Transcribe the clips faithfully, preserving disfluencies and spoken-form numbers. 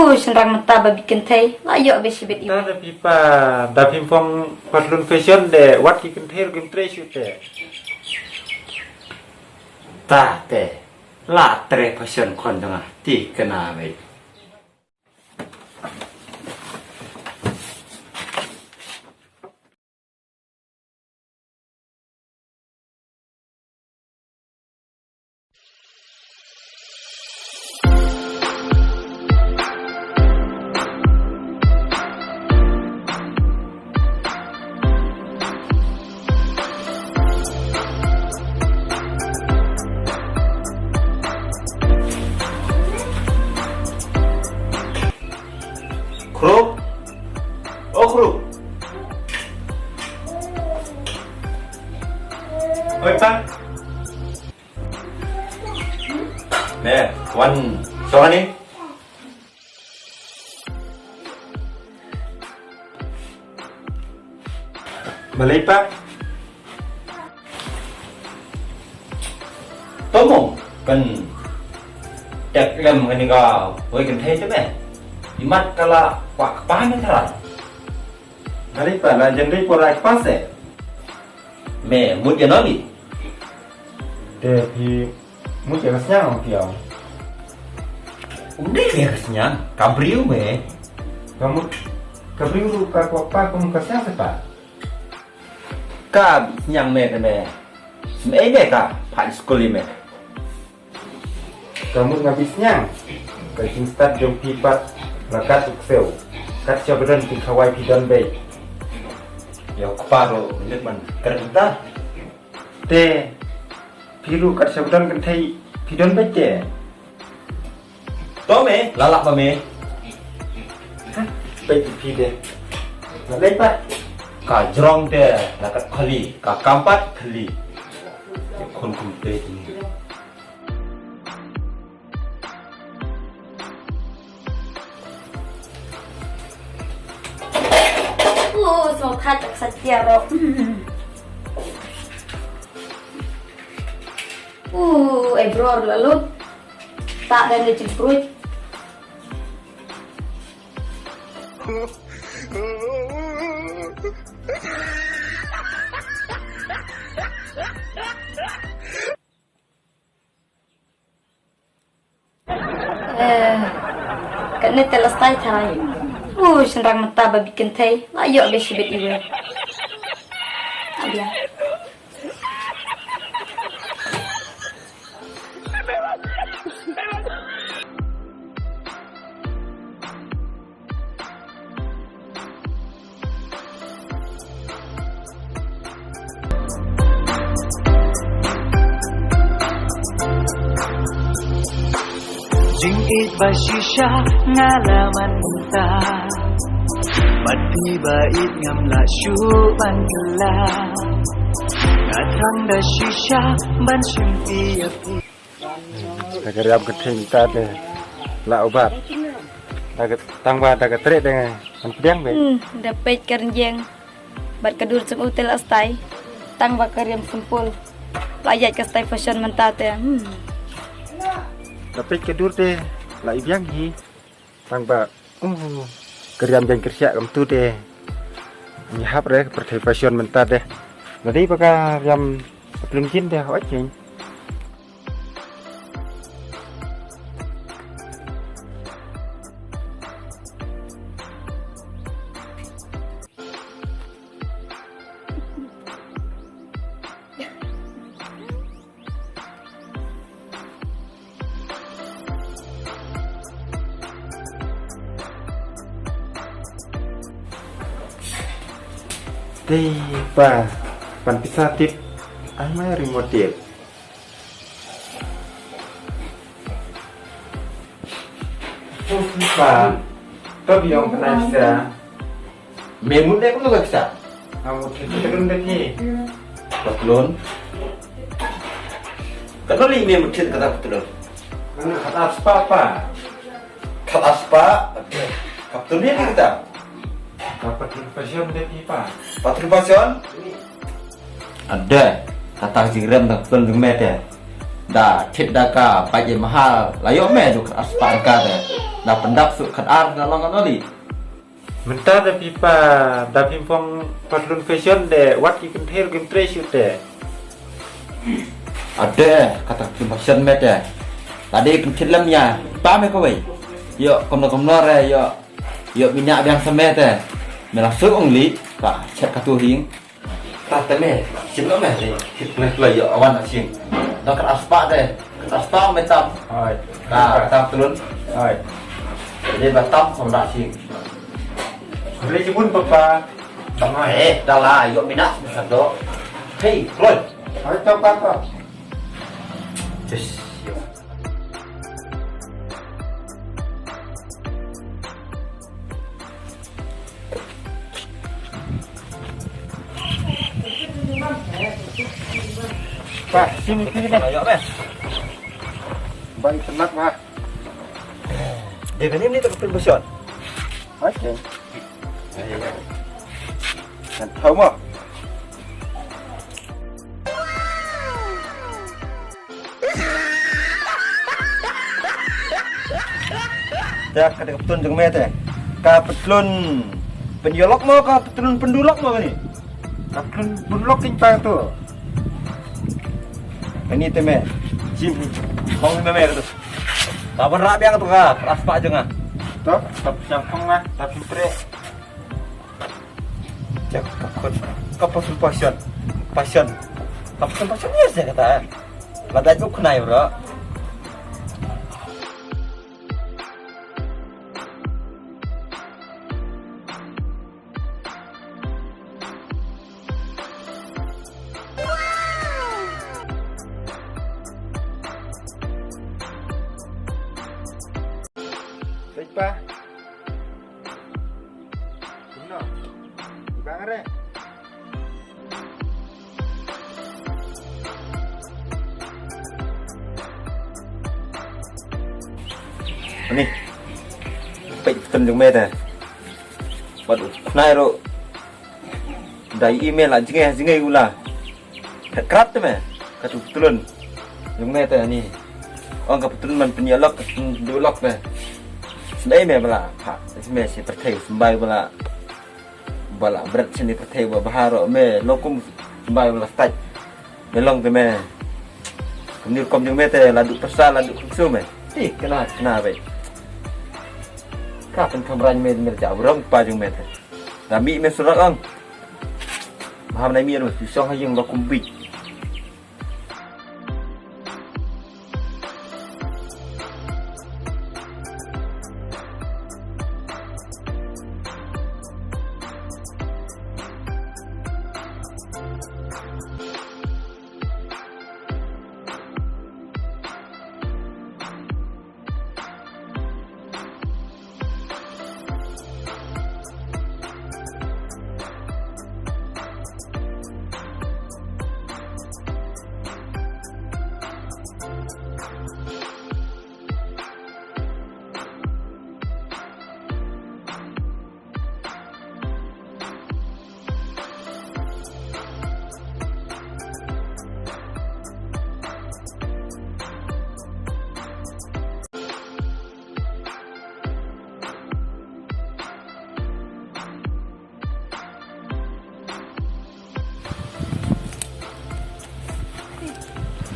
U shynrang mynta ba bit kynthei, la ïoh beit shibit ïa u. Da phi pa, da phim phong patlun fashion de, wat ki kynthei ruh kim trei shuh te. Ta te, la trei fashion khun jong nga, ti kena beit. Khruk. O Khruk. Oi, Pa. Me, wan shong hangne. Balei, Pa? To mo, pyntek lem kane kawei kynthei te me. Imat ka la kwah kpa me tharai. Balei, Pa, la jan dei por ai kpa se. Me mut ïa nong i. Te phi mut ïa ka sniang ong phi ong. Um dei ïa ka sniang, ka briew me. Ka mut, ka briew ruh ka kwah kpa kum ka sniang se, Pa. Ka sniang me te me. Sngewbha me ka phah skul ïa me. Ka mut nga bit sniang. Ka jingstad jong phi pat la kat u ksew. Kat shaba don jingkhawai phi don beit. Ïa u kpa ruh mynta man kren ta. Te phi ruh kat shaba don kynthei phi don beit te. To me, la lah ba me. Peit phi de. Balei, Pa? Ka jrong te la kat khali, ka kam pat khali. Khun kum te ni. U, sngewthuh ka sa tiar ro. U, e bror la lut. Ta dan de jingpruit. Eh, kane te la stai tharai. U shynrang mynta ba bit kynthei, la ïoh beit shibit iwei. Adia. Jingïeit ba shisha nga la manta. Bad phi ba ïeit ngam lah shuh ban kylla. Nga thrang da shisha ban shim phi ïa phi. Da ka riam ka thing ta te la u bat. Da ka tang ba da ka treh de ngan pdiang be. Hmm, da peit ka rynjeng. Bad ka dur jong u te la stai. Tang ba ka riam simpul. La ïaid ka stai fashion mynta te. Hmm. Da peit ka dur te la i biang hi. Tang ba, um, ka riam jaiñ kyrsiah kam tu te. Ngi hap re ka pyrthei fashion mynta te. Lada dei ba ka riam patlun jean te, hooid jaiñ. Te pa, pan pisa tip, ai mai remote tip. Pa, to biang panai sa. Me mut dei kumno ka kisa? Nga mut dei ka dun dei ki. Patlun. Katno lei me mut dei kata patlun? Nga khat ar spah pa. Khat ar spah. Ka patlun dei kata. Ka patlun fashion dei ki pa. Patlun fashion? Ade, kata ka jingrem da patlun jong me te. Da thied da ka bike Yamaha la ïoh me, du khatar spah ka te. Da pyndap suk khatar da long ano li. Mynta da phi pa, da phim phong patlun fashion de, wat ki kynthei ruh kim trei shuh te. Ade, kata ki fashion me te. Lada ki kynthei lem ïa pa me kawei. Ïoh kumno kumno re, ïoh, ïoh minyak biang sa me te. Me la suk ong li, ta chet katu hing. Ta te me, shim lo me, te, shim lo, lo, ïoh, awan, shim. Dang khatar spah te, khatar spah me tam. Hai. Ka, tam tulun. Hai. Jadi ba tam, kham da shim. Beli shibun, papa. Tang, eh, dah lah, ïoh minyak, minyak do. Hei, Floyd. Hai, tam, papa. Just, ïoh. Bah, sini, sini, bah. Ayo, bah. Bah, itenat, bah. Dia kan ini tak kepin bosan. Oke. Kan tahu mah. Te kata ka patlun jong me te. Ka patlun pynïalok mo, ka patlun pyndulok mo kane? Ka patlun pyndulok kin pa tu. Kane te me. Jim. Hong me me tu. Ka ban rah biang tu ka, ras pa jong nga. Tu, tap siang hong lah, tap sintret. Ka patlun, ka patlun fashion. Fashion. Ka patlun fashion, yes, ya kata. Lada ju khnai, bro. Baik, Pak. Kumno? Ibang re. Ani. Peit patlun jong me te. Bad u khnai ruh. Da email la jngai jngai u la. Phet krap te me, katu patlun jong me te ani. Ong ka patlun ban pynïalok, ka patlun pyndulok te. Symbai me ba la, ha, symbai shi pyrthei, symbai ba la, ba la bret shane pyrthei ba bha ruh me, long kum symbai ba la stait. Me long te me. Kumne rukom jong me te, la duh pyrsa, la duh kumsuk me. Ti, kena, kena be. Ka pynkham rang me, me ja burom pa jong me te. Da mih me surok ong. Bha me nai mih ruh, shu shong ha ïing ba kum bit.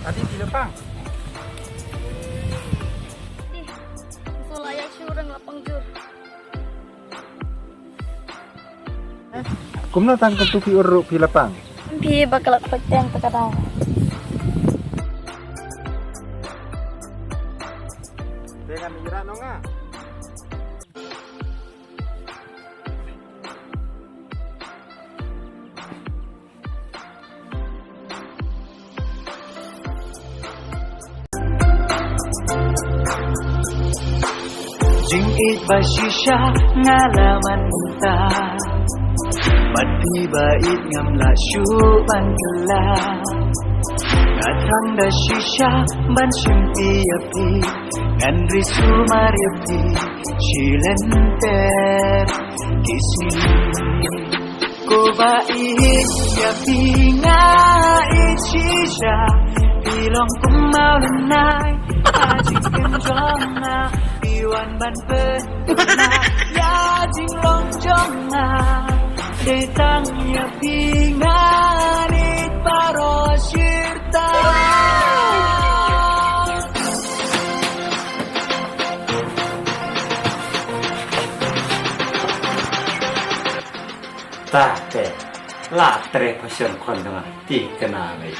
Adi, phi la pang? Ih, so la ïa shu rang la pang jur. Kumno tang kumtu phi ur ruh phi la pang? Phi ba ka la pek teng ta ka daw. Te ngan ïa ra nong ah. Jingïeit ba shisha nga la man mynta. Bad phi ba ïeit ngam lah shuh ban kylla. Nga thrang da shisha ban shim phi ïa phi. Ngan ri sumar ïa phi shi lynter ki sngi. Ko ba ïeit ïa phi nga ïeit shisha. Phi long kum Mawlynnai, ha jingim jong nga, phi wan ban pynbna ïa jinglong jong nga. Dei tang ïa phi ngan ïeit baroh shirta. Ta te, la trei passion khon jong nga, ti kena lei.